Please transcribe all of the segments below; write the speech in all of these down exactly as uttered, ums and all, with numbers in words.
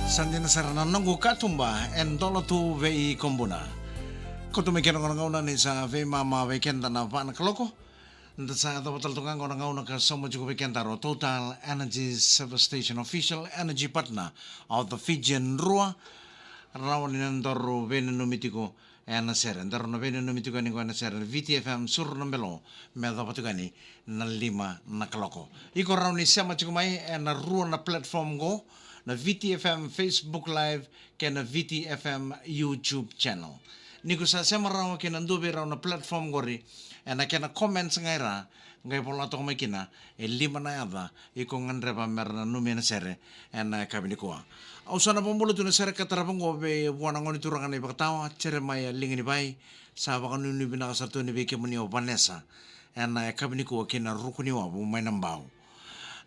Sa dina sara na noqu katuba e dola tu vei Kobuna. Ko tu mai kena gauna ni sa veimama vei keda na va na kaloko. Da sa yacova tale tu ga na gauna ka sauma tiko vei keda o Total Energies Service Station, official energy partner of the Fijian Drua. Rawa ni na daru veinanumi tiko ena sere. Daru na veinanumi tiko yani qo ena sere, na V T F M Suru na Belo, me yacova tiko yani na lima na kaloko. Iko rawa ni sema tiko mai ena rua na platform qo, na V T F M Facebook Live kei na V T F M YouTube channel. Ni ko sa sema rawa kei na dua vei rau na platform qori, ena kena comments ga i ra, qai vola toka mai kina e lima na yaca iko gadreva me ra nanumi ena sere ena yakavi nikua. Au sa na vakabula tu na sere ka tarava qo vei vua na gone turaga na iVakatawa, Jeremaia Liganivai, sa vakanuinui vinaka sara tu yani vei kemuni o Vanessa ena yakavi nikua ki na ruku ni wavu mai na Bau.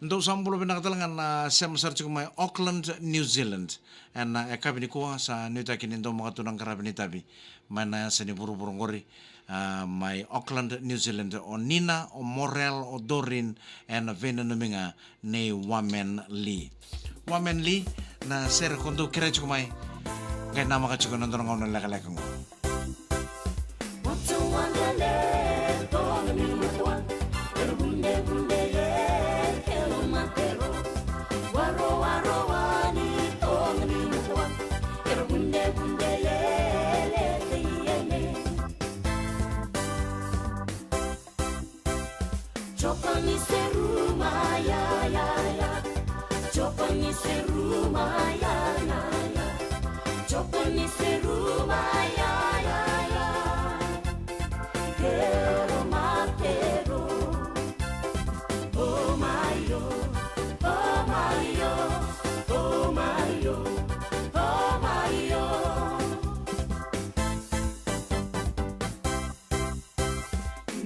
Dou sa bula vinaka tale ga na sema sara tiko mai Auckland, New Zealand ena yakavi nikua, sa nuitaki ni dou maka tu na qaravi ni tavi mai na yasa ni vuravura qori, a, mai Auckland, New Zealand, o Nina, o Morel, o Doreen, ena veinanumi ga nei Wamen Lee. Wamen Lee, na sere ko dou kerea tiko mai, qai namaka tiko na dua na gauna lekaleka qo.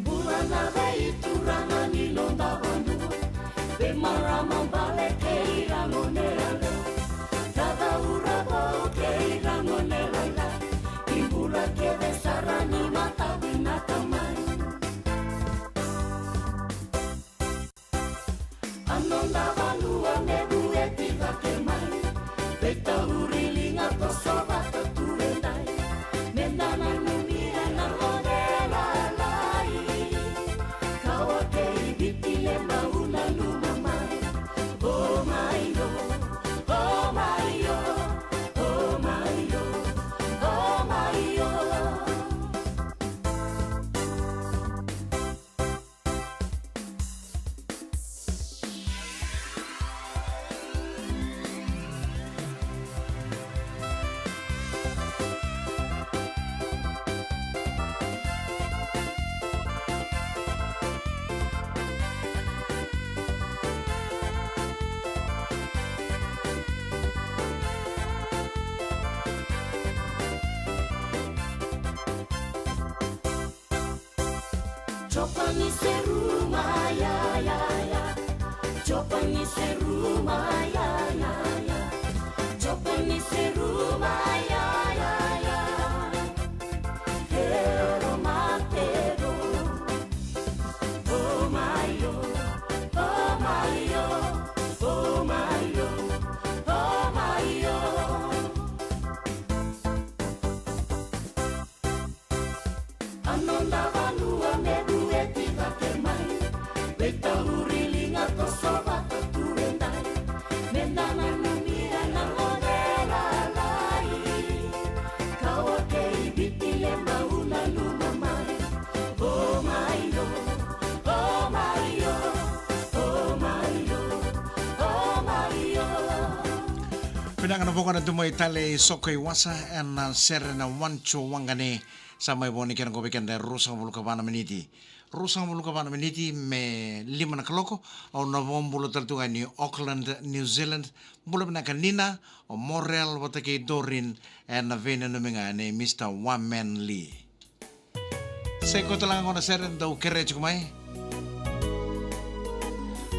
Bula na veituraga ni noda vanua, veimarama bale kei ira gone yalewa, taura vou kei ira gone lailai, ni bula kece sara ni matavinaka mai. A noda vanua me vueti cake mai, veitauri liga toso vata tu e dai, me da nanumi ira na gone lalai. Kawa kei Viti, e bau nanuma mai. O mai o, o mai o, o mai o, o mai o. Jopani Seruma, ya, ya, ya. Jopani Seruma, ya, ya, ya. Jopani Seruma, ya, ya, ya. Pero matero. O mai o, o mai o, o mai o, o mai o. A noda vanua me vueti cake mai, veitauri liga toso vata tu e dai, me da nanumi ira na gone lalai. Kawa kei Viti, e bau nanuma mai. O mai o, o mai o, o mai o, o mai o. Vinaka na vokona tu mai tale i Soko i Wasa ena sere na Wancho Wangani. Sa mai vo ni kena qo vei keda e ruasagavulu ka va na miniti. Ruasagavulu ka va na miniti me lima na kaloko, au na vakabula tale tu ga ni Auckland, New Zealand. Bula vinaka Nina, o Morel vata kei Doreen, ena veinanumi ga nei Mister Wamen Lee. Sa i koya tale ga qo na sere dau kerea tiko mai.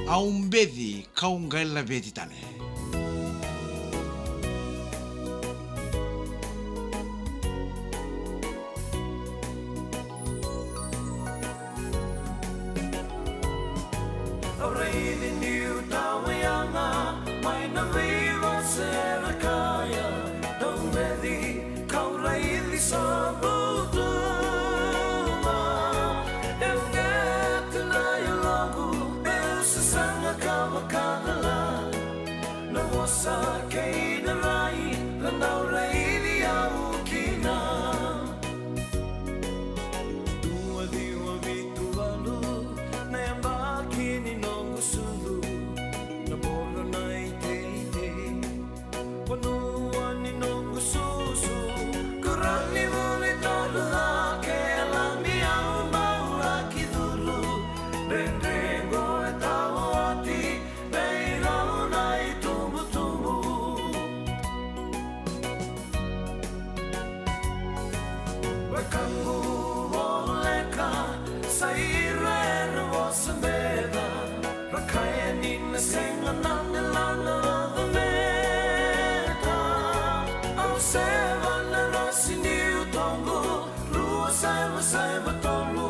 Au beci kau qai laveti tale. Au raici niu tawa yaga mai na veiwase e Reka. Ka vakacala na vosa kei na rai, na dau raici au kina. Dua ciwa vitu valu na yabaki ni noqu sucu, na boro na iteitei. Vanua ni noqu susu, kurani vuli tolu cake, lami au bau laki curu. Dredre qo e tawa oti vei rau na itubutubu. Wekaqu voleka sa ira era vosa beca. Ra kaya ni na sega na delana ra cemeta. Au seva na rasi ni utoqu, rua saiva saiva tolu.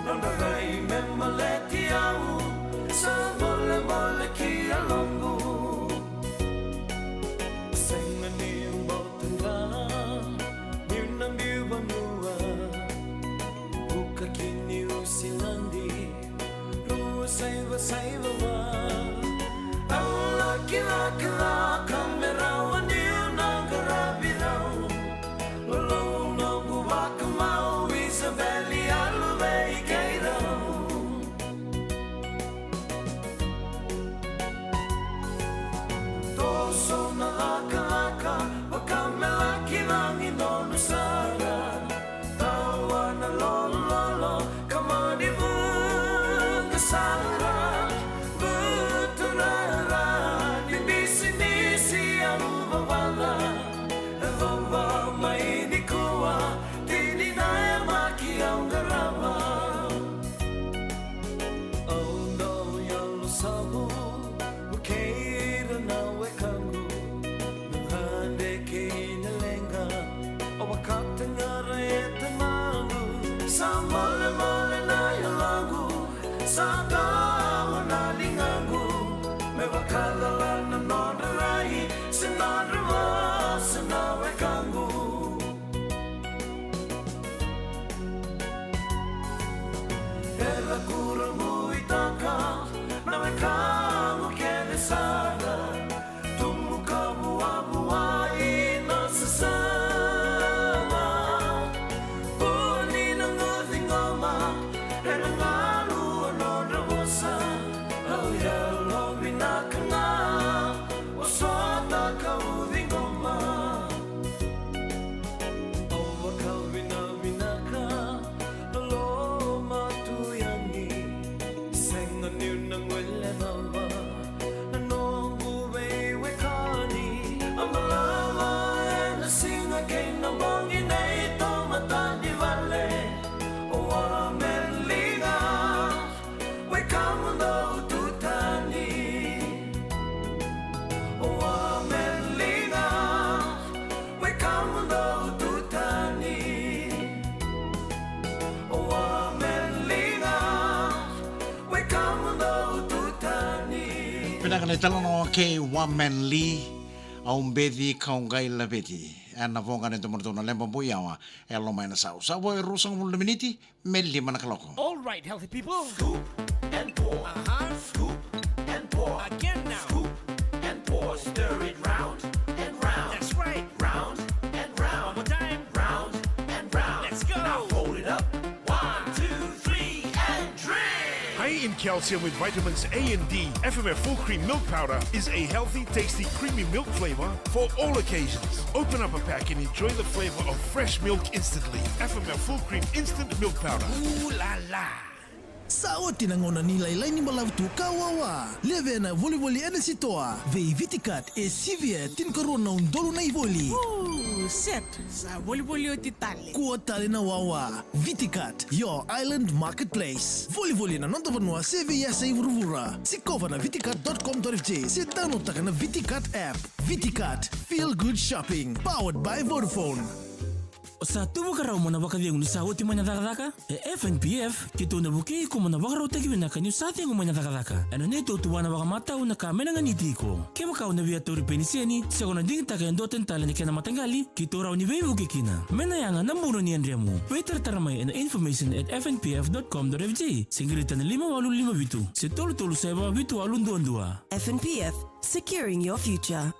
Nodra rai me baleti au, sa bolebole ki yaloqu. Sega niu bau taqara niu na biu vanua, vuka ki Niusiladi, rua saiva saiva va. Au laki cakacaka me rawa niu na qaravi rau. Lolou noqu vakamau, Isabeli a luvei keirau. Toso na cakacaka, vaka me laki cagi donu sara. Tawa na lololo, ka mani vuqa sara. Vuturara ni bisinisi au vavaca. E cova mai nikua, tini na yabaki au qarava. Au dau yalo savu, vukei ira na wekaqu. Na gade kei na leqa, au vakataqara e tamaqu. Sa molemole na yaloqu, sa tawa na ligaqu. Me vakacala na nodra rai, se nodra vosa na wekaqu. Era kurabuitaka na wekaqu kece sara. Tubu ka vuavuai na sasaga. Bua ni na guciqoma, ena galu a nodra vosa. Au yalovinaka ga, vosota ka uciqoma. Au vakavinavinaka na loma tu yani. Sega niu na guilecava na noqu veiwekani. Au balavu ena siga kei na bogi nei tomata ni vale. Au a meliga. Wekamu dou tu tani. Au a meliga. Wekamu dou tu tani. Au a meliga. Wekamu dou tu tani. Vinaka na italanoa kei Wamen Lee. Au beci kau qai laveti. Ena voqa ni domodrau na leba boi yawa e loma ena sau. Sa vo e ruasagavulu na miniti me lima na kaloko. All right, healthy people. Scoop and pour. Uh-huh. Scoop and pour. Again now. Scoop and pour. Stir it round and round. That's right. Round and round. One more time. Round and round. Let's go. Now fold it up. One, two, three, and drink. High in calcium with vitamins A and D, F M F Full Cream Milk Powder is a healthy, tasty, creamy milk flavor for all occasions. Open up a pack and enjoy the flavor of fresh milk instantly. F M F Full Cream Instant Milk Powder. Ooh la la. Sa oti na gauna ni lailai ni balavu tu ka wawa. Levea na volivoli ena sitoa. Vei Viticat e sivia e tinikarua na udolu na ivoli. Ooh, set. Sa volivoli oti tale. Kua tale na wawa. Viticat, your island marketplace. Volivoli ena noda vanua se veiyasa i vuravura. Sikova na viticat dot com dot F J se downloadtaka na Viticat app. Viticat, feel good shopping. Powered by Vodafone. O sa tu vakarau mo na vakacegu ni sa oti mai na cakacaka? E F N P F, keitou na vukei iko mo na vakarautaki vinaka niu sa cegu mai na cakacaka. Ena neitou tuvana vakamatau na ka me na ganiti iko. Kevaka o na via tauri peniseni, se ko na digitaka e dua tani tale na kena mataqali, keitou rawa ni veivuke kina. Me na yaga na buno ni yadremu. Veitaratara mai ena information at F N P F dot com dot F J. Se qirita na lima walu lima vitu, se tolu tolu saiva vitu walu dua dua. F N P F, securing your future.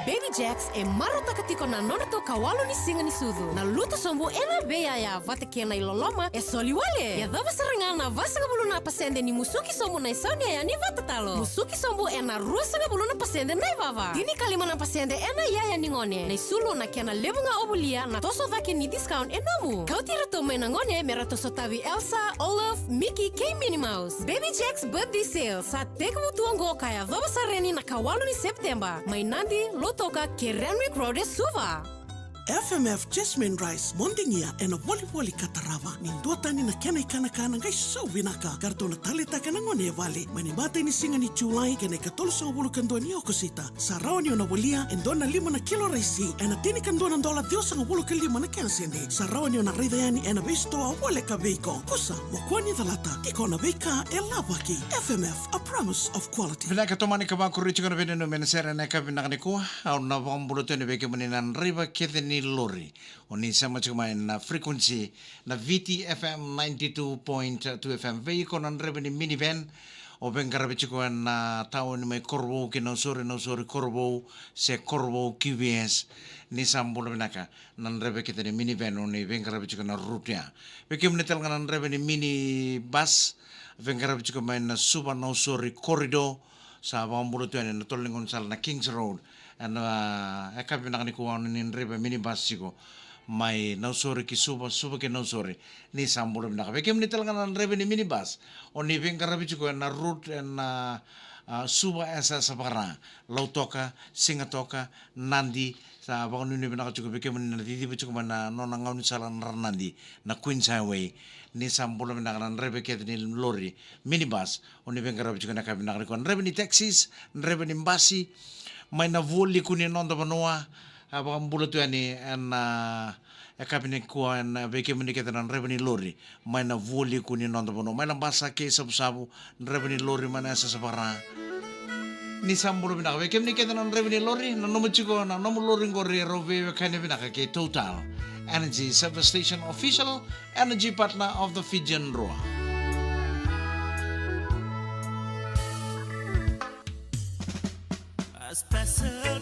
Baby Jacks e marautaka tiko na nodratou kawalu ni siga ni sucu. Na lutu sobu ena veiyaya vata kei na iloloma e soli wale. Yacova sara ga na vasagavulu na pasede ni musuki sobu na isau ni yaya ni vakatatalo. Musuki sobu ena ruasagavulu na pasede na ivava. Tinikalima na pasede ena yaya ni gone. Na isulu na kena levu ga o volia na toso cake ni discount e nomu. Kauti iratou mai na gone me ratou sotavi Elsa, Olaf, Mickey kei Minnie Mouse. Baby Jacks birthday sale sa tekivu tu oqo ka yacova sara yani na kawalu ni Sepiteba. Mai Nadi, Lautoka kei Randwick Road e Suva. F M F Jasmine Rice, modigia ena volivoli ka tarava. Ni duatani na kena ikanakana qai sau vinaka. Ka ratou na taleitaka na gone e vale. Mai na imatai ni siga ni Julai kei na ikatolusagavulu ka dua ni Okosita. Sa rawa ni o na volia e dua na lima na kilo raisi ena tinikadua na dola ciwasagavulu ka lima na kena sede. Sa rawa ni o na raica yani ena veisitoa voleka vei iko. Kusa, mo kua ni calata, tiko na veika e lavaki. F M F, a promise of quality. Vinaka, tomani ka vakuri tiko na veinanumi ena sere ena yakavi vinaka nikua. Au na vakabula tu yani vei kemuni na draiva kece ni lori. O ni sema tiko mai na frequency na Viti F M ninety-two point two F M. Vei iko na draiva ni minivan, o veiqaravi tiko ena tauni mai Korovou ki Nausori, Nausori Korovou, se Korovou Q V S. Ni sa bula vinaka na draiva kece ni minivan, o ni veiqaravi tiko na route ya. Vei kemuni tale ga na draiva ni minibus, veiqaravi tiko mai na Suva Nausori corridor, sa vakabula tu yani na tolo ni gaunisala na Kings Road. Ena yakavi vinaka nikua, o ni draiva minibus tiko mai Nausori ki Suva, Suva ki Nausori, ni sa bula vinaka. Vei kemuni tale ga na draiva ni minibus, o ni veiqaravi tiko ena route ena, a, Suva Yasayasa Vakara, Lautoka, Sigatoka, Nadi, sa vakanuinui vinaka tiko vei kemuni na ciciva tiko mai na nona gaunisala na Ranadi, na Queens Highway. Ni sa bula vinaka na draiva kece ni lori, minibus, o ni veiqaravi tiko ena yakavi vinaka nikua. Draiva ni taxis, draiva ni basi, mai na vualiku ni noda vanua, a vakabula tu yani ena, a, yakavi nikua ena vei kemuni kece na draiva ni lori mai na vualiku ni noda vanua. Mai Labasa kei Savusavu, draiva ni lori mai na Yasayasa Vakara. Ni sa bula vinaka vei kemuni kece na draiva ni lori, nanuma tiko na nomu lori qori e rau veiwekani vinaka kei Total Energy Service Station, official energy partner of the Fijian Drua. A special